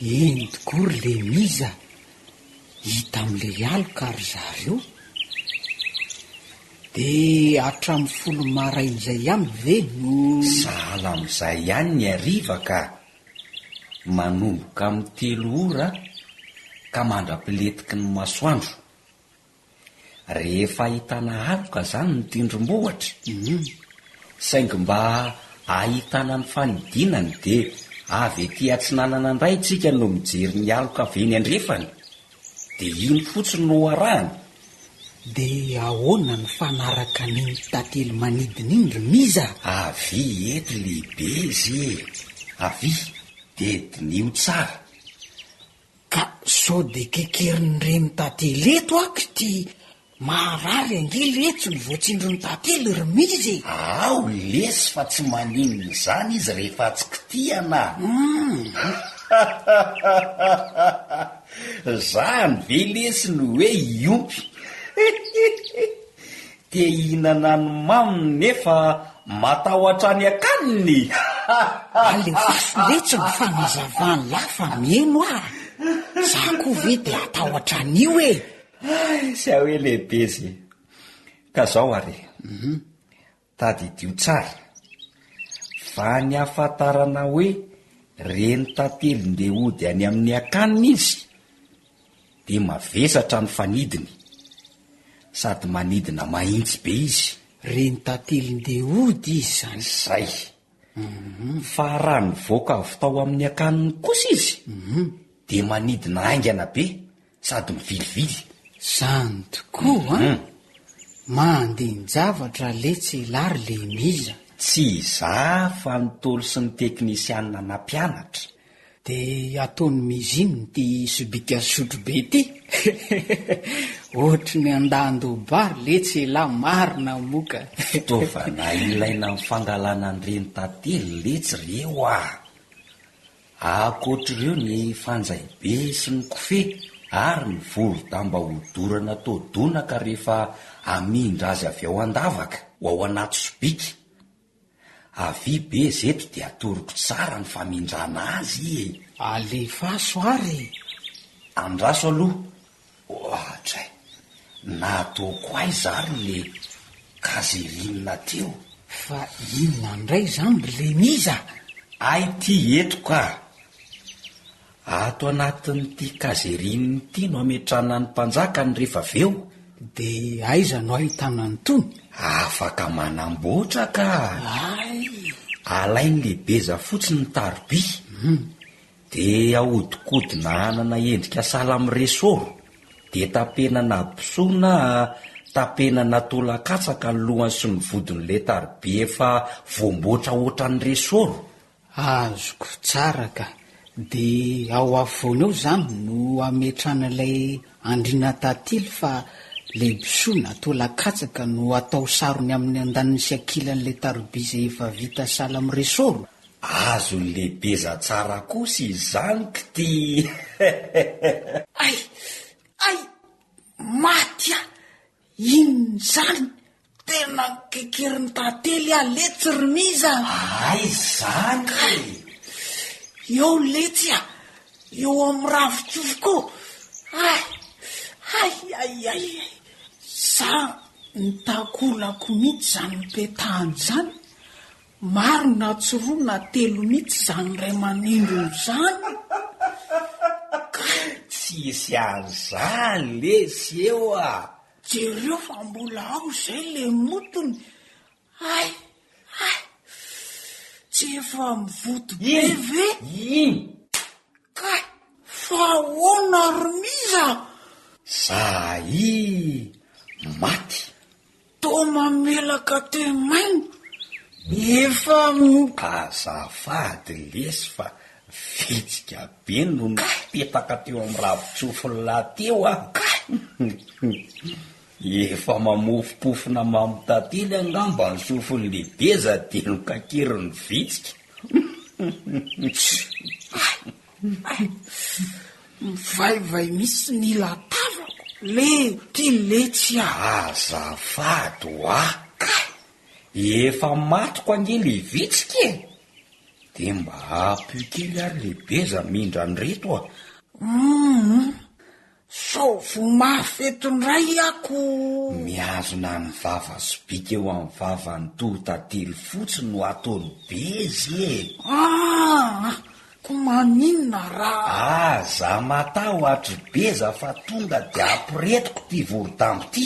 Eny tokoa ry Lemiza, hita amin'ilay aloka ry zareo. Dia hatramin'ny folo maraina izay ihany ve no. Sahala amin'izay ihany ny hariva ka! Manomboka amin'ny telo ora ka mandra-pilentiky ny masoandro. Rehefa ahitana aloka izany ny tendrombohitra, saingy mba ahitana ny fanidinany dia avy ety atsinanana indray isika no mijery ny aloka avy eny andrefana, dia iny fotsiny no arahana. Dia ahoana ny fanaraka an'iny tantely manidina iny ry Miza? Avia eto lehibezy e! Avia, dia diniho tsara. Ka sao de kekerin'ireny tantely eto ako ity maharary ange letsy ny voatsindron'ny tantely ry mizy e! Ao lesy fa tsy maninona izany izy rehefa tsy kitihana a! Zany ve lesy no hoe hiompy? Te hihinana ny maminy nefa matahotra any an-kaniny! Alefaso letsy ny fanazavan'lah fa miheno ah! Za koa ve de hatahotra an'io e! Hay sa hoe lehibezy e! Ka zao ary e! Tadidio tsara fa ny ahafantarana hoe reny tantely ndeha hody any amin'ny akaniny izy dia mavesatra ny fanidiny sady manidina mahintsy be izy. Reny tantely ndeha hody izy izany. Zay. Fa raha nivoaka avy tao amin'ny akaniny kosa izy dia manidina haingana be Sady mivilivily. Zany tokoa an! Mandin-javatra letsy elah ry Lemiza. Tsy izaho fa ny Ntaolo sy ny teknisianina nampianatra. De ataon'i Mizy inona ity sobika sotrobe ity? Ohatry ny andahan-doha-bary letsy elah marina moa ka. Fitaovana ilaina amin'ny fangalana an'ireny tantely letsy reo ah! Ankoatr'ireo ny fanjaibe sy ny kofehy ary ny voro-damba hodorana toa donaka rehefa hamindra azy avy ao an-davaka ho ao anaty sobika. Avia be zeto dia atoroko tsara ny famindrana azy e! Alefaso ary e! Andraso aloha Oadray! Nataoko aiza ary le kazerine teo? Fa inona indray izany ry Lemiza? Hay ty eto ka! Ato anatin'ity kazerine ity no ametrahana ny mpanjaka ny rehefa avy eo. De aiza no ahitana an'itony? Afaka manamboatra ka! Hay! Alain'i Lebeza fotsiny ny taroby. Dia ahodikodina hanana endrika sahala amin'ny resôro, dia tapenana bisoa na tapenana taolan-katsaka ny lohany sy ny vodin'ilay taroby efa voamboatra hoatran'ny resôro. Azoko tsara ka. Dia ao afovoany ao izany no ametrahana ilay andriana tatily fa ilay bisoa na taolan-katsaka no atao sarony amin'ny andaniny sy ankilan'ilay taroby izay efa vita sahala amin'ny resôro? Azon'i Lebeza tsara kosa izany k'ty. Ay! Ay! Maty aho! Inona izany? Tena kekerin'ny tantely aho letsy ry Miza a! Aiza izany e? Eo letsy a! Eo amin'ny ravin-tsofiko eo! Ay! Hay hay hay hay! Za ny takolako mihitsy zany nipetahany zany, maro na tsy roa na telo mihitsy zany ray manindrony zany ka! Tsisy an'zany lesy eo a! Jereo fa mbola ao zay le motony, hay hay! Tsy efa mivoto be ve? Iny! Kay! Fa ahoana ry Miza? Zahay maty. Toa mamelaka temaina. Efa m. Azafady lesy fa vitsika be no nipetaka teo amin'ny ravin-tsofin'lah teo aho. Kay! Efa mamofompofona mamy tantely angamba ny sofin'i Lebeza dia nokakerin'ny vitsika. Hay! Mivaivay mihitsy ny ila tavako le ty letsy a! Azafady hoa! Kay! Efa matiko ange le vitsika e! De mba ampio kely ary le beza mindra an'ireto a! Humm! Sao voa mafy eto indray ako. Mihazona ny vava sobika eo amin'ny vavan'ny toho tantely fotsy no ataony bezy e! Aa! Ko maninona raha. Aza matahotra beza fa tonga dia ampiretiko ty vorodambo ty.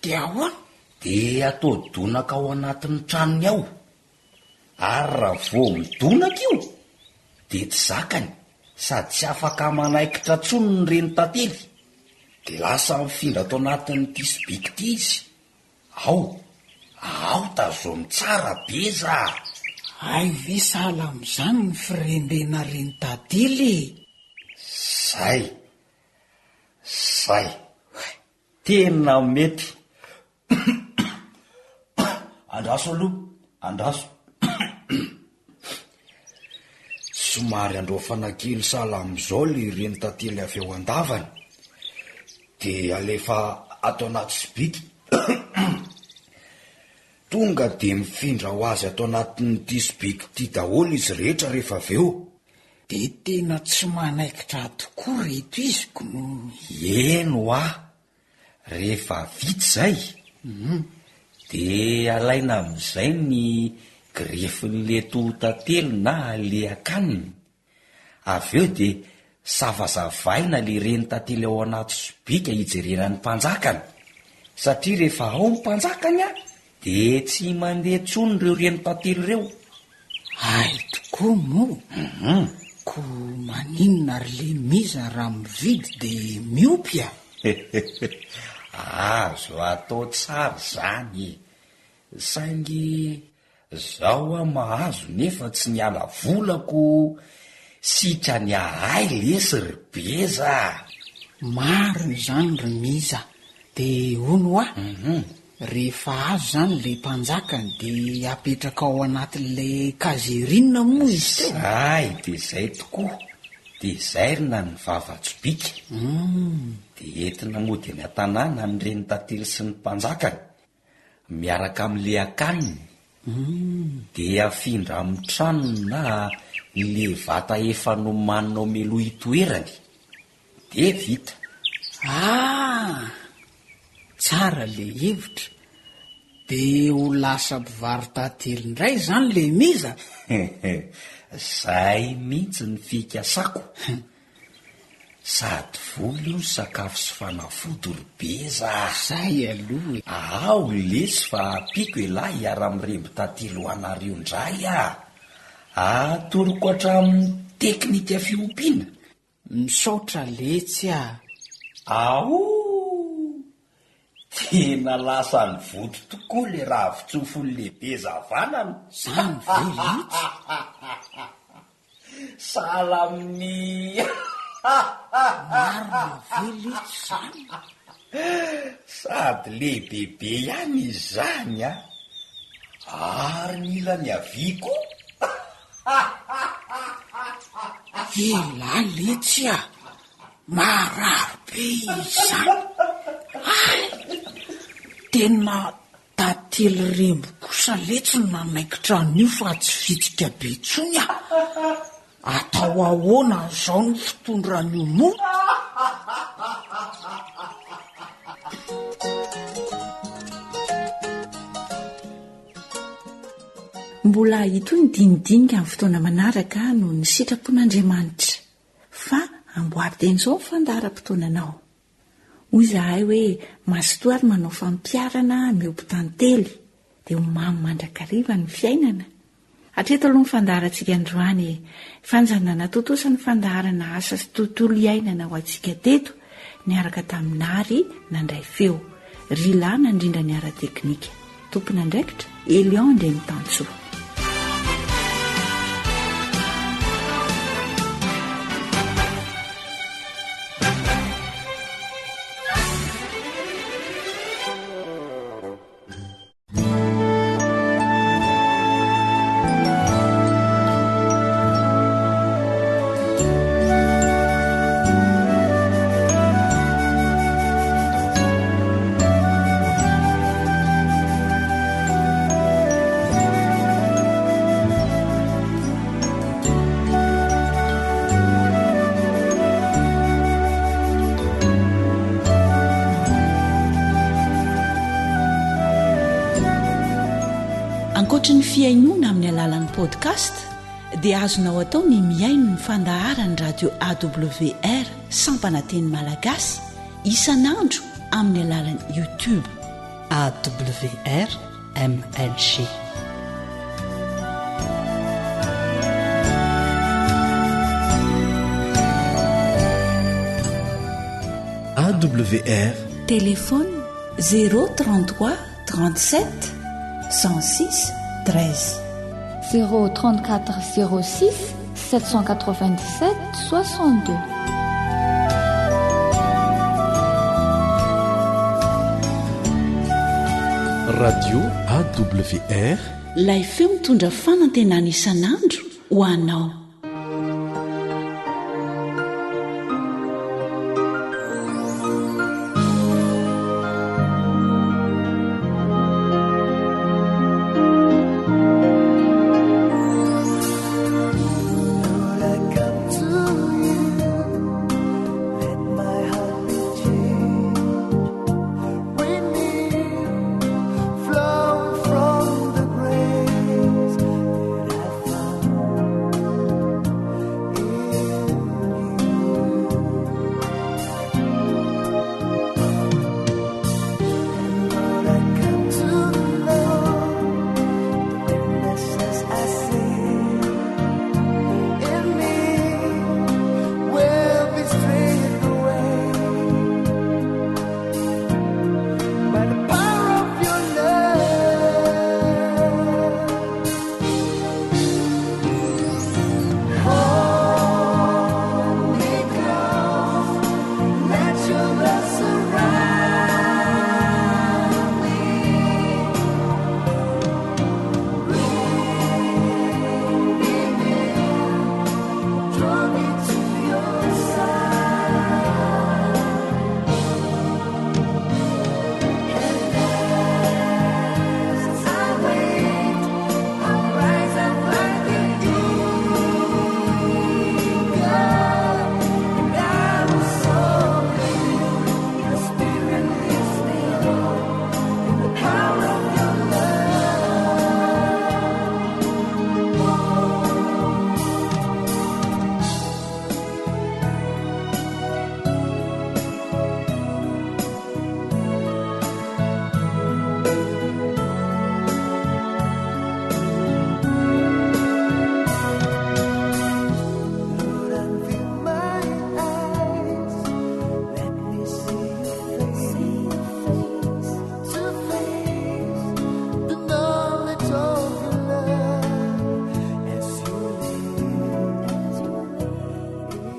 Dia ahoana? Dia atao donaka ao anatin'ny tranony ao. Ary raha vao midonaka io dia tsy zakany sady tsy afaka manaikitra intsony ny renintantely dia lasa mifindra ato anatin'ity sobiky ity izy. Ao, ao tazomy tsara beza a! Hay ve sahala amin'izany ny firembena renintantely e! Zay, zay. Tena mety. Andraso aloha, andraso. Somary andraofana kely sahala amin'izao ilay renintantely avy ao an-davany, dia alefa ato anaty sobika. Tonga dia mifindra ho azy ato anatin'ity sobika ity daholo izy rehetra rehefa avy eo. Dia tena tsy manaikitra tokoa reto izy ko. Eny hoa, rehefa vita izay dia alaina amin'izay ny grefin'le toho-tantely na le akaniny, avy eo dia savazavaina le renintantely ao anaty sobika hijerena ny mpanjakany, satria rehefa ao ny mpanjakany an, dia tsy mandeha intsony ireo renintantely ireo. Hay tokoa moa? Ko maninona ry Lemiza raha mividy de miompy a? Azo atao tsara izany e! Saingy zao aho mahazo nefa tsy niala vola ko sitrany ahay lesy ry Beza a! Marina izany ry Miza, de hono hoa, rehefa azo izany le mpanjakany de apetraka ao anatin'ilay casier-ina moa izy teo? Zay de zay tokoa, de zairina ny vava-tsobika, de entina mody any an-tanàna ny renintantely sy ny mpanjakany, miaraka amin'le akaniny, dia afindra amin'ny tranony na le vata efa nomaninao mialoha itoerany, dia vita. Ah! Tsara le hevitra. De ho lasa mpivaro-tantely indray izany le Miza? Zay mihitsy ny fikasako. Sady vola io sakafo sy fanafody ry Beza a! Zay aloha e! Ao lesy fa ampiako elah hiara-miremby tantely ho anareo indray a! Atoroko hatramin'ny teknika fiompiana. Misaotra letsy a! Aouu! Tena lasa nivoto tokoa le ravin-tsofin'i Lebeza havanana. Zany ve letsy? Sahala amin'ny Marina ve letsy zany? Sady lehibebe ihany izy zany an! Ary ny ilany havia koa! Elah letsy a! Marary be izany! Hay! Tena Tantely rembo kosa letsy no nanaikitra an'io fa tsy vitsika be intsony ah! Atao ahoana zao ny fitondra an'io moto? Mbola hitohy ny dinidinika amin'ny fotoana manaraka noho ny sitrapon'Andriamanitra. Fa amboary dieny izao ny fandaharam-potoananao. Hoy izahay hoe mazotoa ary manao fampiharana mihoby tantely dia ho mamy mandrakariva ny fiainana. Hatreto aloha ny fandaharantsika androany e. Efa nanatontosa ny fandaharana asa sy tontolo iainana ho antsika teto niaraka tamin'i Nary nandray feo, Rila nandrindra ny ara-teknika. Tompon'andraikitra, Elion Andriamitansoa. Ankoatry ny fihainoana amin'ny alalan'ny podcast dia azonao atao ny mihaino ny fandaharan'ny radio AWR sampana teny malagasy isan'andro amin'ny alalan'ny YouTube. AWR MLG. AWR. Téléphone 033 37 106 13. 034 06 797 62. Radio AWR. Ilay feo mitondra fanantenana isan'andro ho anao.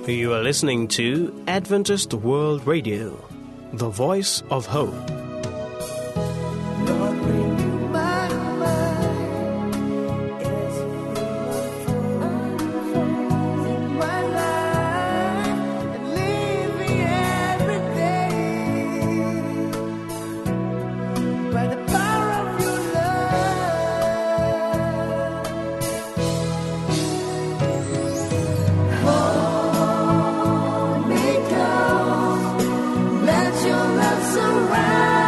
You are listening to Adventist World Radio, the voice of hope. Let your love surround.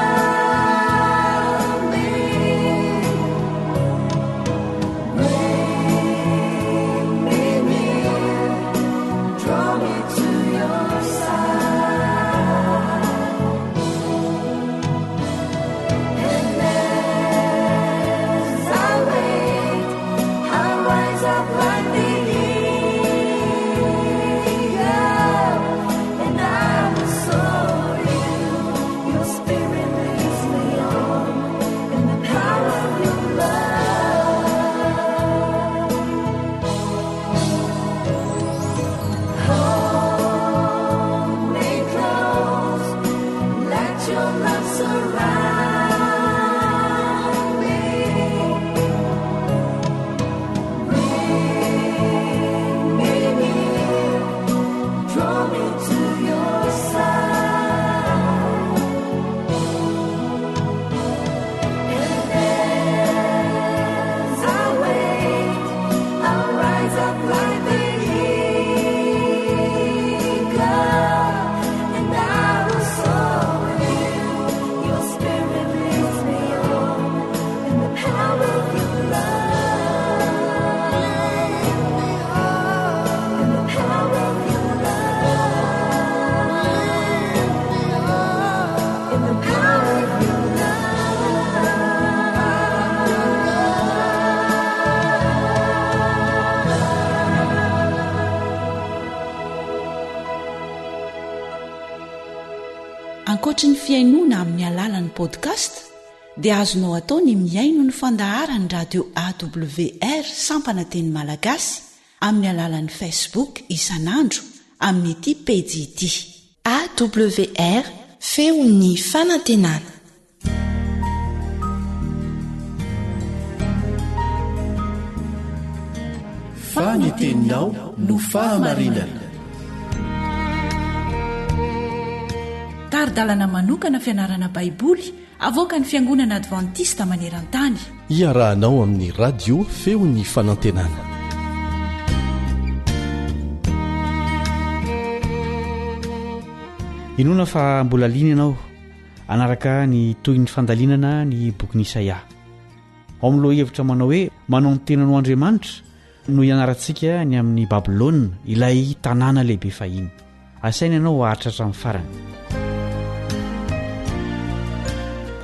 Ankoatry ny fihainoana amin'ny alalan'ny podcast dia azonao atao ny mihaino ny fandaharan'ny radio AWR sampana teny malagasy amin'ny alalan'ny Facebook isan'andro amin'ity pejy ity. AWR, Feon'ny fanantenana. Fa ny teninao no fahamarinana. Tari-dalana manokana fianarana Baiboly avoakan'ny Fiangonana Advantista maneran-tany. Iarahanao amin'ny Radio Feon'ny Fanantenana. Inoana fa mbola liana ianao hanaraka ny tohin'ny fandalinana ny bokin'i Isaia. Ao amin'ny lohahevitra manao hoe Manao ny tenany ho Andriamanitra no ianarantsika ny amin'i Babylona, ilay tanàna lehibe fahiny. Asaina ianao haharitra hatramin'ny farany.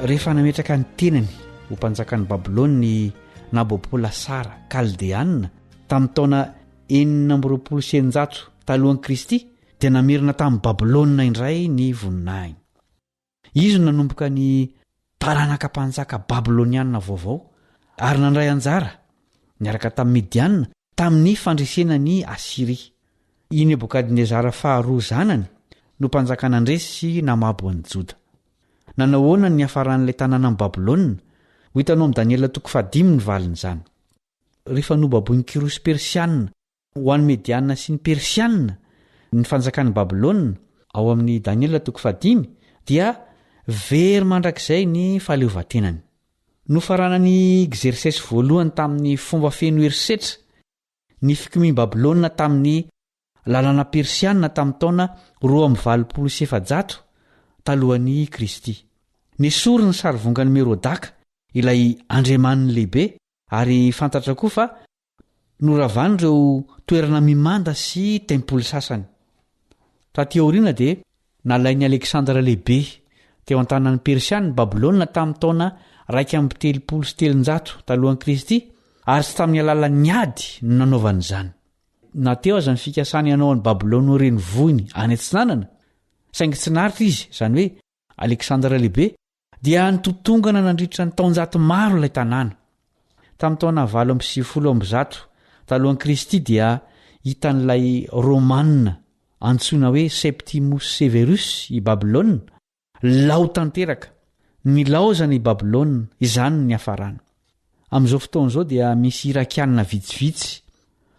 Rehefa nametraka ny tenany ho mpanjakan'i Babylona i Nabopolassar Kaldeana tamin'ny taona 626 talohan'i Kristy, dia namerina tamin'i Babylona indray ny voninahiny. Izy no nanomboka ny taranaka mpanjaka babylonianina vaovao ary nandray anjara niaraka tamin'ny Medianina tamin'ny fandresena an'i Asyria. I Nebokadnezara faharoa zanany no mpanjaka nandresy sy namabo an'i Joda. Nanao ahoana ny niafaran'ilay tanànan'i Babylona? Ho hitanao amin'i Daniela toko fahadimy ny valin'izany. Rehefa nobaboin'i Kyrosy Persianina Ho an'ny Mediana sy ny Persiana, ny fanjakan'i Babylona, ao amin'ny Daniela toko fahadimy, dia very mandrakizay ny fahaleovantenany. Nofaranan'i Xerxès voalohany tamin'ny fomba feno herisetra ny fikomian'i Babylona tamin'ny lalàna persiana tamin'ny taona 482 talohan'i Kristy. Nesoriny ny sarivongan'i Merodaka, ilay andriamaniny lehibe, ary fantatra koa fa Noravany ireo toerana mimanda sy tempoly sasany. Tatỳ aoriana dia nalain'i Aleksandra Lehibe teo an-tanan'ny Persiana i Babylona tamin'ny taona 331 talohan'i Kristy, ary tsy tamin'ny alalan'ny ady no nanaovany izany. Na teo aza ny fikasany hanao an'i Babylona ho renivohiny any atsinanana, saingy tsy naharitra izy, izany hoe Aleksandra Lehibe, dia nitotongana nandritra ny taonjato maro ilay tanàna. Tamin'ny taona 198 talohan'i Kristy dia hitan'ilay Romanina antsoina hoe Septimus Severus i Babylona lao tanteraka. Nilaozana i Babylona, izany no niafarany. Amin'izao fotoana izao dia misy Irakianina vitsivitsy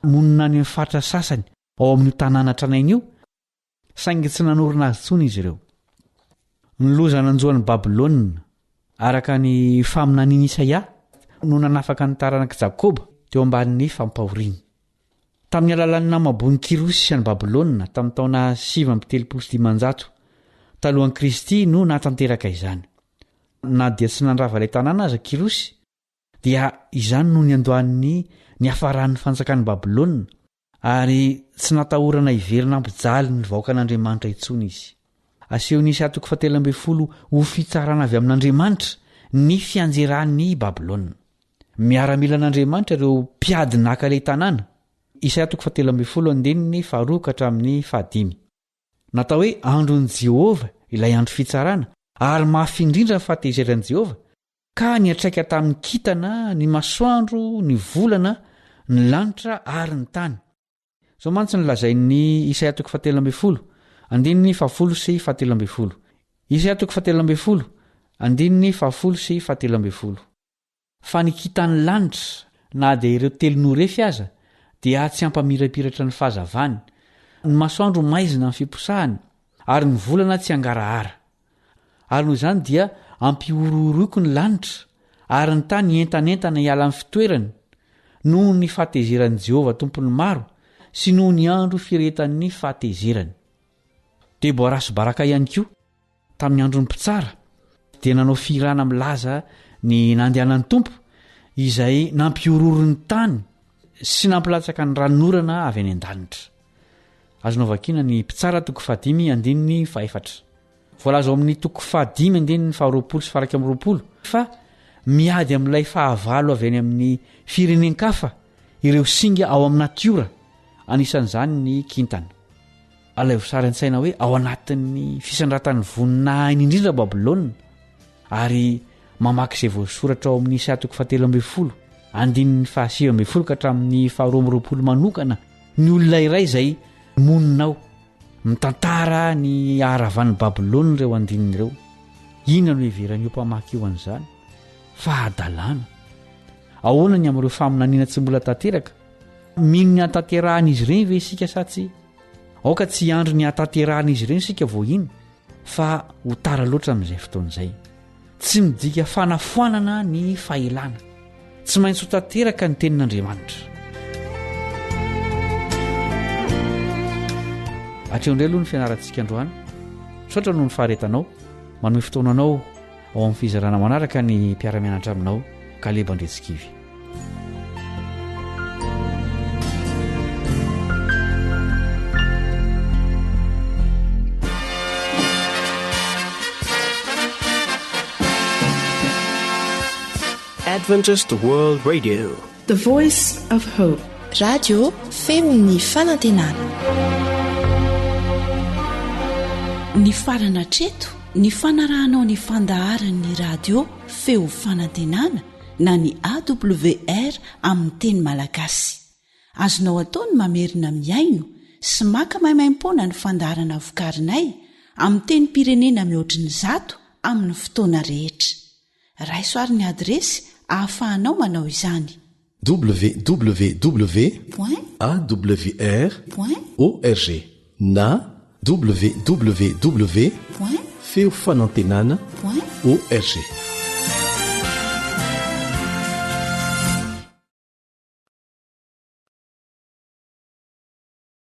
monina any amin'ny faritra sasany ao amin'io tanàna tranainy io, Saingy tsy nanorina azy intsony izy ireo. Ny loza nanjo an'i Babylona, araka ny faminanian'i Isaia, no nanafaka ny taranak'i Jakoba teo ambanin'ny fampahoriany. Tamin'ny alalan'ny namaboan'i Kyrosy an'i Babylona tamin'ny taona 539 talohan'i Kristy no nahatanteraka izany. Na dia tsy nandrava ilay tanàna aza Kyrosy, dia izany no niandohan'ny niafaran'ny fanjakan'i Babylona, Ary tsy natahorana hiverina hampijaly ny vahoakan'Andriamanitra intsony izy. Asehon'ny Isa toko fahatelo ambin'ny folo ho fitsarana avy amin'Andriamanitra ny fianjeran'i Babylona. Miaramilan'Andriamanitra ireo mpiady naka ilay tanàna. Isaia toko fahatelo ambin'ny folo andininy faharoa ka hatramin'ny fahadimy. Natao hoe andron'i Jehovah ilay andro fitsarana, ary mafy indrindra ny fahatezeran'i Jehovah, Ka niantraika tamin'ny kintana, ny masoandro, ny volana, ny lanitra ary ny tany. Izao mantsy no lazain'ny Isaia toko fahatelo ambin'ny folo, andininy fahafolo sy fahatelo ambin'ny folo. Isaia toko fahatelo ambin'ny folo, andininy fahafolo sy fahatelo ambin'ny folo. Fa ny kintan'ny lanitra, na dia ireo telo norefy aza, dia tsy hampamirapiratra ny fahazavany, ny masoandro ho maizina amin'ny fiposahany, ary ny volana tsy hangarahara. Ary noho izany dia ampihorohoroiko ny lanitra, ary ny tany hientanentana hiala amin'ny fitoerany, noho ny fahatezeran'i Jehovah Tompon'ny maro, sy noho ny andro firehetan'ny fahatezerany. Debora sy Baraka ihany koa, tamin'ny andron'ny mpitsara, dia nanao fihirana milaza ny nandehanan'ny Tompo, izay nampihorohoro ny tany sy nampilatsaka ny ranonorana avy any an-danitra. Azonao vakiana ny Mpitsara toko fahadimy andininy fahefatra. Voalaza ao amin'ny toko fahadimy andininy faharoapolo sy faharaika amby roapolo fa miady amin'ilay fahavalo avy any amin'ny firenen-kafa ireo singa ao amin'ny natiora, anisan'izany ny kintana. Alaivo sary an-tsaina hoe ao anatin'ny fisandratan'ny voninahiny indrindra Babylona, ary mamaky izay voasoratra ao amin'ny Isaia toko fahatelo ambin'ny folo, andininy fahasivy ambin'ny folo ka hatramin'ny faharoa amby roapolo manokana ny olona iray izay monina ao. Mitantara ny haharavan'i Babylona ireo andininy ireo. Inona no heveran'io mpamaky io an'izany? Fahadalana. Ahoana ny amin'ireo faminaniana tsy mbola tanteraka? Mino ny hahatanterahan'izy ireny ve isika sa tsia? Aoka tsy hiandry ny hahatanterahan'izy ireny isika vao hino, fa ho tara loatra amin'izay fotoana izay. Tsy midika fanafoanana ny fahelana. Tsy maintsy ho tanteraka ny tenin'Andriamanitra. Hatreo indray aloha ny fianarantsika androany. Misaotra noho ny faharetanao. Manohy fotoananao ao amin'ny fizarana manaraka ny mpiara-mianatra aminao, Kaleba Andriantsikivy. Adventist World Radio. The Voice of Hope. Radio feon'ny fanantenana. Nifarana hatreto ny fanarahanao ny fandaharan'ny radio feo fanantenana na ny AWR amin'ny teny malagasy. Azonao atao ny mamerina mihaino sy maka maimaimpoana ny fandaharana vokarinay amin'ny tenim-pirenena mihoatry ny zato amin'ny fotoana rehetra. Raiso ary ny adiresy ahafahanao manao izany. Www. Point. Awr. Point. Org na www. Point. Feofanantenana. Point. Org.